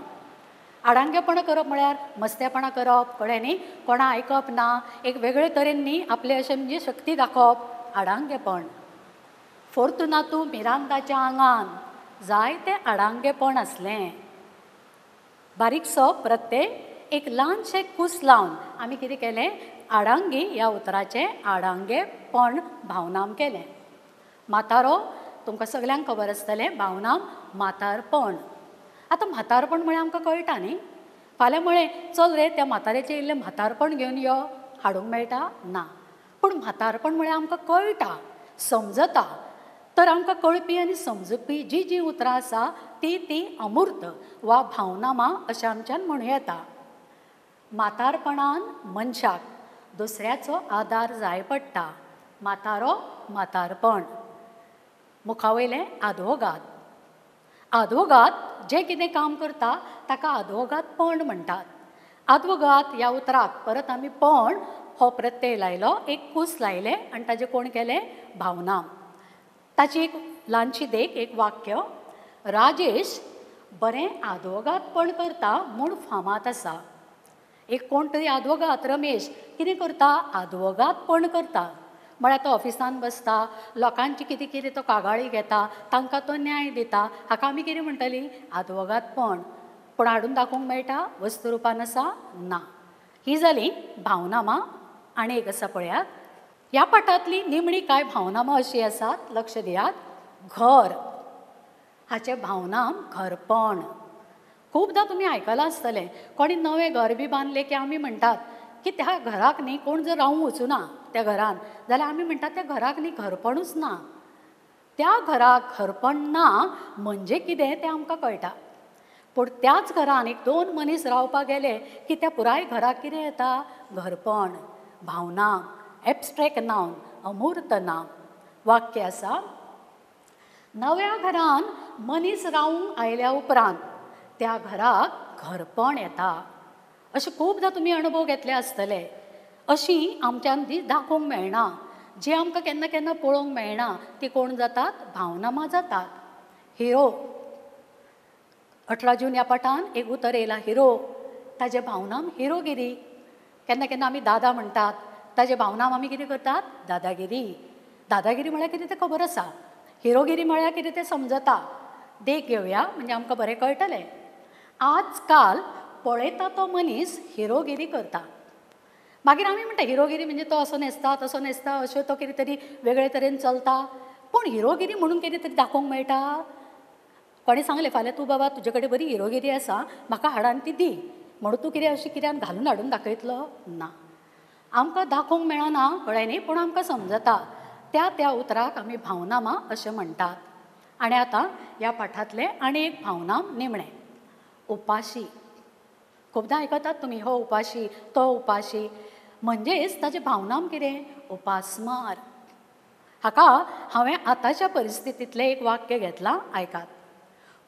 आडांगेपणां करप म्हळ्यार मस्तेपणां करप, कळ्ळें न्ही, कोणा आयकप ना, एक वेगळे तरेन न्ही आपलें अशें म्हणजे शक्ती दाखोवप, आडांगेपण. फोर्तुनातू मिरांदाच्या आंगान जायतें आडांगेपण आसलें. बारीकसो प्रत्यय एक ल्हानशें कूस लावन आमी कितें केलें? आडांगी ह्या उतराचें आडांगेपण भावनाम केलें. म्हातारो तुमकां सगल्यांक खबर आसतलें, भावनाम म्हातारपण. आतां म्हातारपण म्हळ्यार आमकां कळटा न्ही. फाल्यां म्हळें चल रे त्या म्हातारेचें इल्लें म्हातारपण घेवन यो, हाडूंक मेळटा? ना. पूण म्हातारपण म्हळ्यार आमकां कळटा, समजता. तर आमकां कळपी आनी समजुपी जी जी उतरां आसा ती ती अमूर्त वा भावनामां अशें आमच्यान म्हणूं येता. म्हातारपणान मनशाक दुसऱ्याचो आदार जाय पडटा. म्हातारो, म्हातारपण. मुखा वयलें आदवोगाद. आदवोगाद जें कितें काम करता ताका आदवोगादपण म्हणटात. आदवोगाद ह्या उतराक परत आमी पण हो प्रत्यय लायलो, एक कूस लायलें आनी ताजें कोण केलें? भावनाम. ताची एक ल्हानशी देख, एक वाक्य, राजेश बरें आदवोगादपण करता म्हूण फामाद आसा. एक कोण तरी आदवोगाद रमेश कितें करता? आदवोगादपण करता. म्हळ्यार तो ऑफिसान बसता, लोकांची कितें कितें तो कागाळी घेता, तांकां तो न्याय दिता. हाका आमी कितें म्हणटलीं? आदवोगादपण. पूण हाडून दाखोवंक मेळटा? वस्तू रुपान आसा? ना. ही जाली भावनामां. आनी एक आसा पळयात, ह्या पाठांतली निमणी कांय भावनामां अशीं आसात, लक्ष दियात. घर हाचें भावनाम घरपण. खूबदां तुमी आयकलां आसतलें, कोणी नवें घर बी बांदलें की आमी म्हणटात की त्या घराक न्ही कोण जर रावूंक वचुना त्या घरान जाल्यार आमी म्हणटात त्या घराक न्ही घरपणूच ना. त्या घराक घरपण ना म्हणजे कितें तें आमकां कळटा. पूण त्याच घरान एक दोन मनीस रावपाक गेले की त्या पुराय घराक कितें येता? घरपण. भावना, एबस्ट्रेक्ट नावन, अमूर्त नाम. वाक्य आसा, नव्या घरान मनीस रावूंक आयल्या उपरांत त्या घराक घरपण येता. अशें खुबदां तुमी अणभव घेतले आसतले. अशी आमच्यान ती दाखोवंक मेळना, जी आमकां केन्ना केन्ना पळोवंक मेळना ती कोण जातात? भावनामां जातात. हिरो, 18 जून ह्या पाठान एक उतर येयलां हिरो, ताजें भावनाम हिरोगिरी. केन्ना केन्ना आमी दादा म्हणटात, ताजें भावनाम आमी कितें करतात? दादागिरी. दादागिरी म्हळ्यार कितें तें खबर आसा, हिरोगिरी म्हळ्यार कितें तें समजता. देख घेवया म्हणजे आमकां बरें कळटलें. आजकाल पळयता तो मनीस हिरोगिरी करता. मागीर आमी म्हणटा हिरोगिरी म्हणजे तो असो न्हेसता, तसो न्हेसता, अशें तो कितें तरी वेगळे तरेन चलता. पूण हिरोगिरी म्हणून कितें तरी दाखोवंक मेळटा? कोणें सांगलें फाल्यां तूं बाबा तुजे कडेन बरी हिरोगिरी आसा, म्हाका हाडान ती दी म्हणून तूं कितें अशें कित्यान घालून हाडून दाखयतलो? ना, आमकां दाखोवंक मेळना, कळ्ळें न्ही, पूण आमकां समजता. त्या त्या उतराक आमी भावनामां अशें म्हणटात. आनी आतां ह्या पाठांतलें आनी एक भावनाम निमणें, उपाशी. खुबदां आयकतात तुमी, हो उपाशी, तो उपाशी, म्हणजेच ताजें भावनाम कितें? उपासमार. हाका हांवें आतांच्या परिस्थितींतलें एक वाक्य घेतलां, आयकात.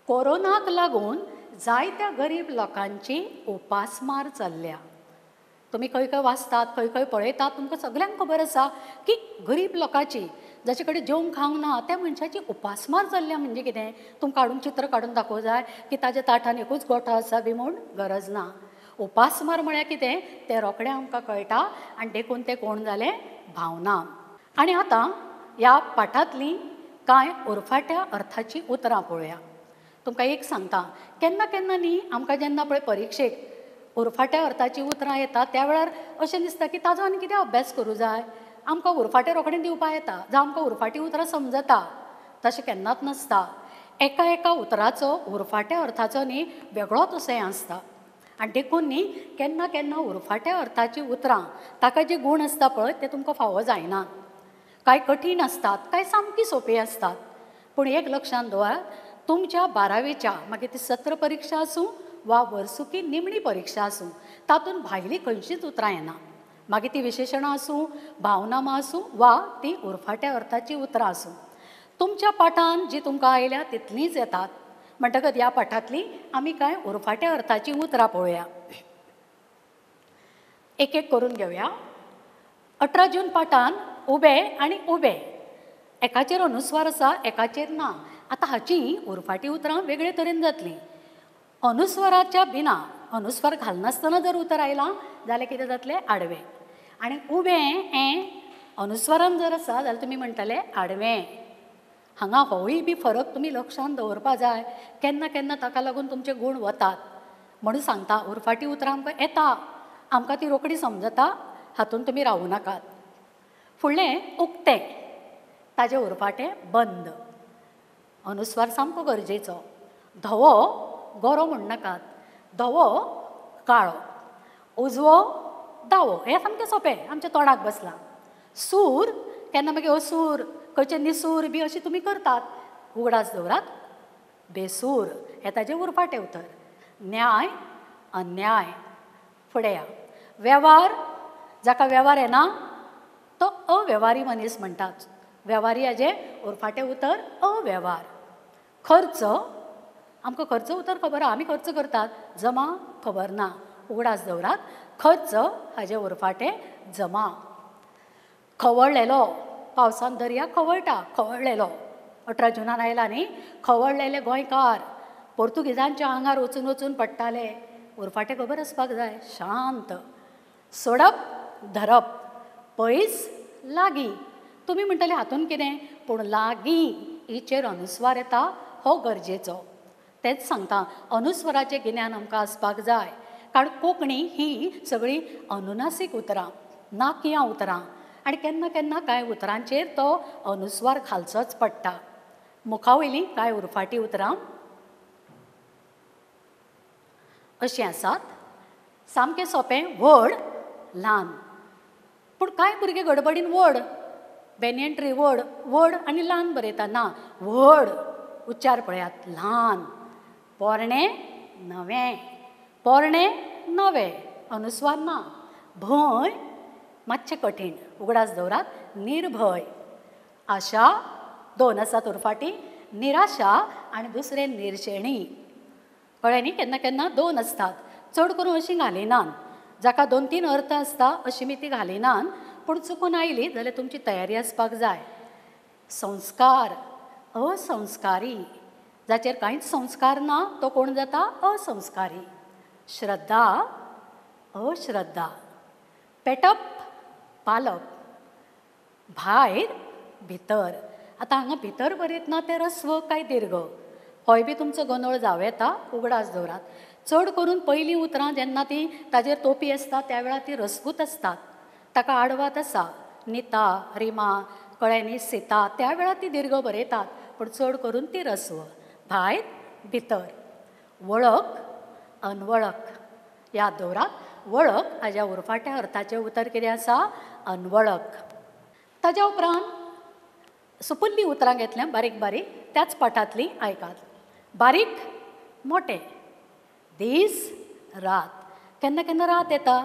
कोरोनाक लागून जायत्या गरीब लोकांची उपासमार चल्ल्या. तुमी खंय खंय वाचतात, खंय खंय पळयतात, तुमकां सगल्यांक खबर आसा की गरीब लोकांची, जाचे कडेन जेवंक खावंक ना, त्या मनशाची उपासमार चल्ल्या. म्हणजे कितें? तुमकां हाडून चित्र काडून दाखोवंक जाय की ताच्या ताटान एकूच गोठो आसा बी म्हूण? गरज ना. उपासमार म्हळ्यार कितें तें रोखडें आमकां कळटा आनी देखून तें कोण जालें? भावना. आनी आतां ह्या पाठांतलीं कांय उरफाट्या अर्थाचीं उतरां पळोवया. तुमकां एक सांगता, केन्ना केन्ना न्ही आमकां जेन्ना पळय परिक्षेक उरफाट्या अर्थाचीं उतरां येता त्या वेळार अशें दिसता की ताजो आनी कितें अभ्यास करूं जाय, आमकां उरफाटें रोखडें दिवपा येता, जावं आमकां उरफाटीं उतरां समजता. तशें केन्नाच नासता. एका एका उतराचो उरफाट्या अर्थाचो न्ही वेगळोच असो हें आसता. आनी देखून न्ही केन्ना केन्ना उरफाट्या अर्थाचीं उतरां ताका जे गूण आसता पळय ते तुमकां फावो जायना. कांय कठीण आसतात, कांय सामकी सोंपी आसतात. पूण एक लक्षांत दवरात, तुमच्या 12वेच्या मागीर ती सत्र परिक्षा आसूं वा वर्सुकी निमणी परिक्षा आसूं, तातूंत भायलीं खंयचीच उतरां येना. मागीर ती विशेशणां आसूं, भावनामां आसूं वा ती उरफाट्या अर्थाचीं उतरां आसूं, तुमच्या पाठान जी तुमकां आयल्या तितलींच येतात. म्हणटकच ह्या पाठांतलीं आमी कांय उरफाट्या अर्थाचीं उतरां पळोवया, एक एक करून घेवया. 18 जून पाठान उबे आनी उबे, एकाचेर अनुस्वार आसा, एकाचेर ना. आतां हाचीं उरफाटी उतरां वेगळे तरेन जातलीं. अनुस्वाराच्या बिना, अनुस्वार घालनासतना जर उतर आयलां जाल्यार कितें जातलें? आडवें. आनी उबें हें अनुस्वारान जर आसा जाल्यार तुमी म्हणटले आडवें. हांगा होवूय बी फरक तुमी लक्षांत दवरपा जाय. केन्ना केन्ना ताका लागून तुमचे गूण वतात. म्हणून सांगता, उरफाटी उतरां आमकां येता, आमकां ती रोखडी समजता, हातूंत तुमी रावूं नाकात. फुडलें उक्तें, ताजें उरफाटें बंद. अनुस्वार सामको गरजेचो. धवो गोरो म्हणनाकात, धवो काळो, उजवो दावो, हें सामकें सोंपें आमच्या तोंडाक बसलां. सूर केन्ना मागीर असूर, खंयचे निसूर बी अशी तुमी करतात, उगडास दवरात बेसूर हें ताजें उरफाटें उतर. न्याय अन्याय. फुडें या, वेव्हार, जाका वेव्हार येना तो अवेव्हारी मनीस म्हणटात. वेव्हारी हाजें उरफाटें उतर अवेव्हार. खर्च, आमकां खर्च उतर खबर आहा, आमी खर्च करतात, जमा खबर ना, उगडास दवरात खर्च हाजें उरफाटें जमा. खवळलेलो, पावसान दर्या खवळटा, खवळलेलो 18 जुनान आयला न्ही, खवळलेले गोंयकार पोर्तुगीजांच्या आंगार वचून वचून पडटाले, उरफाटें खबर आसपाक जाय, शांत. सोडप धरप, पयस लागीं, तुमी म्हणटले हातून कितें, पूण लागीं हिचेर अनुस्वार येता हो गरजेचो. तेंच सांगता, अनुस्वाराचें गिन्यान आमकां आसपाक जाय, कारण कोंकणी ही सगळीं अनुनासीक उतरां, नाकयां उतरां, आनी केन्ना केन्ना कांय उतरांचेर तो अनुस्वार घालचोच पडटा. मुखावयलीं कांय उरफाटी उतरां अशीं आसात, सामकें सोंपें, व्हड ल्हान. पूण कांय भुरगे गडबडीन व्हड, बेनियन ट्री व्हड, व्हड आनी ल्हान बरयता, ना व्हड उच्चार पळयात, ल्हान. पोरणें नवें, पोरणें नवें, अनुस्वार ना. भंय मातशें कठीण, उगडास दवरात निर्भय. आशा, दोन आसात उरफाटी, निराशा आनी दुसरें निर्शेणी. कळ्ळें न्ही, केन्ना केन्ना दोन आसतात, चड करून अशीं घालिनात. जाका 2-3 अर्थ आसता अशी मी ती घालिनान, पूण चुकून आयली जाल्यार तुमची तयारी आसपाक जाय. संस्कार, असंस्कारी, जाचेर कांयच संस्कार ना तो कोण जाता? असंस्कारी. श्रद्धा, अश्रद्धा. पेटप, पालप. भायर, भितर. आतां हांगा भितर बरयतना तें रस्व काय दीर्घ होय बी तुमचो गोंदळ जावं येता, उगडास दवरात. चड करून पयलीं उतरां जेन्ना ती ताजेर तोपी आसता त्या वेळार ती रस्वूच आसतात, ताका आडवाद आसा. निता, रिमा, कळ्ळें न्ही, सीता, त्या वेळार ती दीर्घ बरयतात, पूण चड करून ती रस्व. भायर, भितर. वळख, अनवळख. याद दवरात, वळख हाज्या उरफाट्या अर्थाचें उतर कितें आसा? अनवळख. ताज्या उपरांत सुपुल्लीं उतरां घेतल्या बारीक बारीक त्याच पाठांतलीं आयकात. बारीक, मोठे. दीस, रात. केन्ना केन्ना रात येता,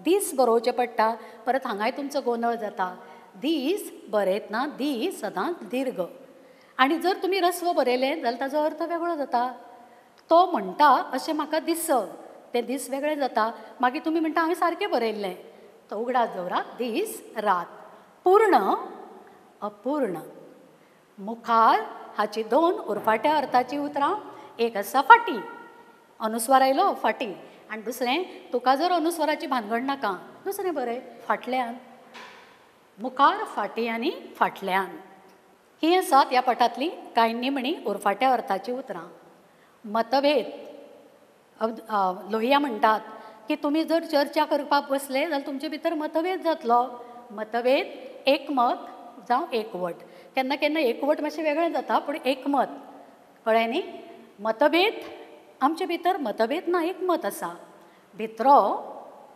दीस बरोवचें पडटा, परत हांगाय तुमचो गोंदळ जाता. दीस बरयतना दी सदांच दीर्घ, आनी जर तुमी रस्व बरयलें जाल्यार ताजो अर्थ वेगळो जाता. तो म्हणटा अशें म्हाका दिस, तें दीस वेगळें जाता. मागीर तुमी म्हणटा हांवें सारकें बरयल्लें. तो उगडास दवरात, दीस, रात. पूर्ण, अपूर्ण. मुखार हाची 2 उरफाट्या अर्थाची उतरां. एक आसा फाटी, अनुस्वार आयलो फाटी, आनी दुसरें तुका जर अनुस्वाराची भानगड नाका, दुसरें बरय फाटल्यान. मुखार, फाटी आनी फाटल्यान. ही आसात ह्या पाठांतली कांय निमणी उरफाट्या अर्थाची उतरां. मतभेद. लोहिया म्हणटात की तुमी जर चर्चा करपाक बसले जाल्यार तुमचे भितर मतभेद जातलो. मतभेद, एकमत जावं एकवट. केन्ना केन्ना एकवट मातशें वेगळें जाता, पूण एकमत, कळ्ळें न्ही. मतभेद, आमचे भितर मतभेद ना, एकमत आसा. भितरो,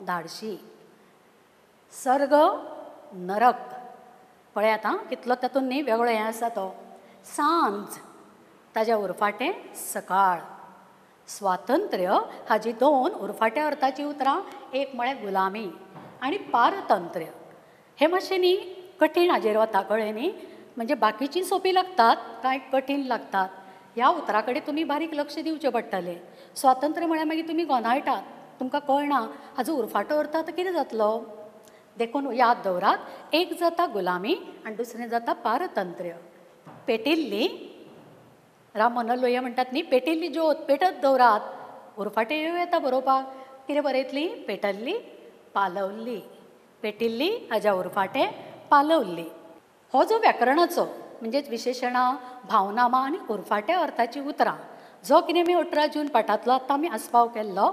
धाडशी. सर्ग, नरक. पळयात आं कितलो तातूंत न्ही वेगळो हें आसा तो. सांज, ताज्या उरफाटें सकाळ. स्वातंत्र्य हाजी 2 उरफाट्या अर्थाची उतरां. एक म्हळ्यार गुलामी आनी पारतंत्र्य. हे मातशें न्ही कठीण हाजेर वता, कळ्ळें न्ही. म्हणजे बाकीचीं सोंपी लागतात, कांय कठीण लागतात. ह्या उतरा कडेन तुमी बारीक लक्ष दिवचें पडटलें. स्वातंत्र्य म्हळ्यार मागीर तुमी गोंदळटात, तुमकां कळना हाजो उरफाटो अर्थ आतां कितें जातलो. देखून याद दवरात, एक जाता गुलामी आनी दुसरें जाता पारतंत्र्य. पेटिल्ली, राम मनोहर लोहिया म्हणटात न्ही, पेटिल्ली ज्योत पेटत दवरात. उरफाटें येवं येता बरोवपाक. कितें बरयतली? पेटल्ली, पालवल्ली. पेटिल्ली हाज्या उरफाटें पालवल्ली. हो जो व्याकरणाचो म्हणजेच विशेशणां, भावनामां आनी उरफाट्या अर्थाचीं उतरां जो कितें आमी 18 जून पाठांतलो आतां आमी आस्पाव केल्लो,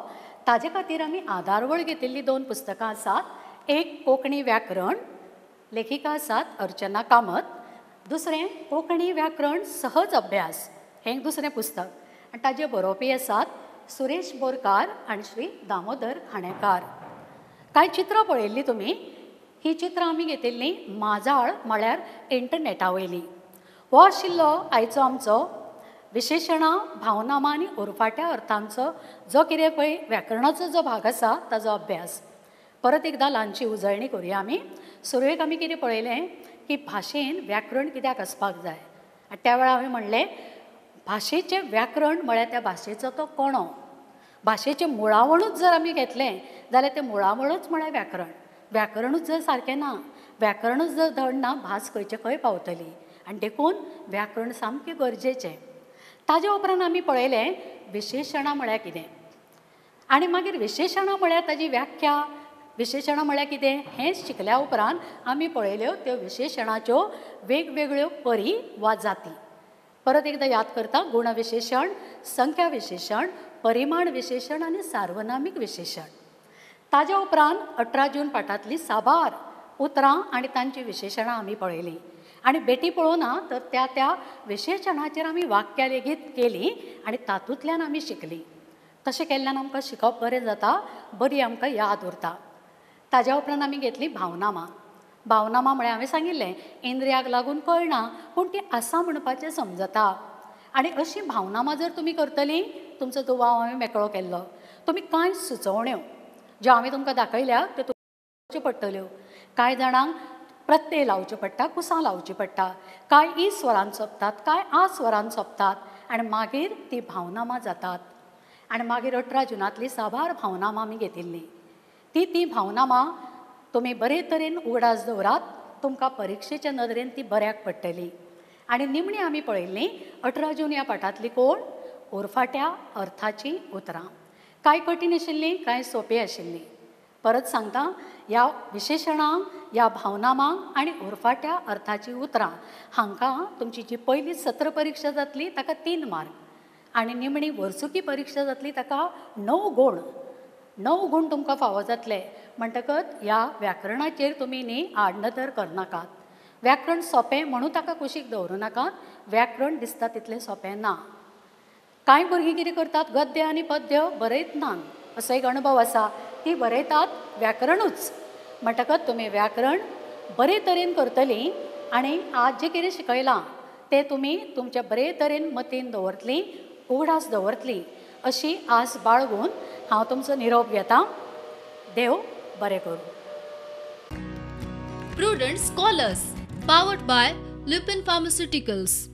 ताजे खातीर आमी आदारवळ घेतिल्लीं 2 पुस्तकां आसात. एक कोंकणी व्याकरण, लेखिका आसात अर्चना कामत. दुसरें कोंकणी व्याकरण सहज अभ्यास, हें दुसरें पुस्तक, आनी ताजे बरोवपी आसात सुरेश बोरकार आनी श्री दामोदर खाणेकार. कांय चित्रां पळयल्लीं तुमी. ही चित्रां आमी घेतिल्लीं माजाळ म्हळ्यार इंटरनेटा वयलीं. हो आशिल्लो आयचो आमचो विशेशणां, भावनामां आनी उरफाट्या अर्थांचो जो कितें पळय व्याकरणाचो जो भाग आसा ताजो अभ्यास. परत एकदां ल्हानशी उजळणी करुया आमी. सुरवेक आमी कितें पळयलें की भाशेन व्याकरण कित्याक आसपाक जाय, आनी त्या वेळार हांवें म्हणलें भाशेचें व्याकरण म्हळ्यार त्या भाशेचो तो कोणो. भाशेचें मुळावणूच जर आमी घेतलें जाल्यार तें मुळावणूच म्हळ्यार व्याकरण. व्याकरणूच जर सारकें ना, व्याकरणूच जर धड ना, भास खंयचे खंय पावतली. आनी देखून व्याकरण सामकें गरजेचें. ताजे उपरांत आमी पळयलें विशेशणां म्हळ्यार कितें, आनी मागीर विशेशणां म्हळ्यार ताजी व्याख्या, विशेशणां म्हळ्यार कितें हें शिकल्या उपरांत आमी पळयल्यो त्यो विशेशणाच्यो वेगवेगळ्यो परी वा जाती. परत एकदां याद करता, गुणविशेशण, संख्या विशेशण, परिमाण विशेशण आनी सार्वनामीक विशेशण. ताज्या उपरांत 18 जून पाठांतलीं साबार उतरां आनी तांचीं विशेशणां आमी पळयलीं. आनी बेटी पळोवना तर त्या त्या विशेशणाचेर आमी वाक्यां लेगीत केलीं आनी तातूंतल्यान आमी शिकलीं. तशें केल्ल्यान आमकां शिकप बरें जाता, बरी आमकां याद उरता. ताज्या उपरांत आमी घेतली भावनामां. भावनामां म्हळ्यार हांवें सांगिल्लें इंद्रियाक लागून कळना पूण ती आसा म्हणपाचें समजता. आनी अशीं भावनामां जर तुमी करतलीं, तुमचो दुबाव हांवें मेकळो केल्लो. तुमी कांय सुचोवण्यो ज्यो हांवें तुमकां दाखयल्या त्यो तुमच्यो पडटल्यो. कांय जाणांक प्रत्यय लावचे पडटा, कुसां लावची पडटा, कांय ई स्वरान सोंपतात, कांय आ स्वरान सोंपतात आनी मागीर ती भावनामां जातात. आनी मागीर 18 जुनांतली साबार भावनामां आमी घेतिल्लीं. ती ती भावनामां तुमी बरे तरेन उगडास दवरात, तुमकां परिक्षेच्या नदरेन ती बऱ्याक पडटली. आनी निमणी आमी पळयल्ली 18 जून ह्या पाठांतली कोण उरफाट्या अर्थाचीं उतरां. कांय कठीण आशिल्लीं, कांय सोंपी आशिल्लीं. परत सांगता, ह्या विशेशणांक, ह्या भावनामांक आनी उरफाट्या अर्थाचीं उतरां हांकां तुमची जी पयली सत्र परिक्षा जातली ताका 3 मार्क आनी निमणी वर्सुकी परिक्षा जातली ताका 9 गूण, 9 गूण तुमकां फावो जातले. म्हणटकच ह्या व्याकरणाचेर तुमी न्ही आडनदर करनाकात. व्याकरण सोंपें म्हणून ताका कुशीक दवरूं नाकात. व्याकरण दिसता तितलें सोंपें ना. कांय भुरगीं कितें करतात, गद्य आनी पद्य बरयत ना, असो एक अणभव आसा. ती बरयतात व्याकरणूच. म्हणटकच तुमी व्याकरण बरे तरेन करतलीं आनी आज जें कितें शिकयलां तें तुमी तुमच्या बरे तरेन मतीन दवरतलीं, उगडास दवरतलीं अशी आस बाळगून हांव तुमचो निरोप घेता. देव बरें करूं. Prudent Scholars, powered by Lupin Pharmaceuticals.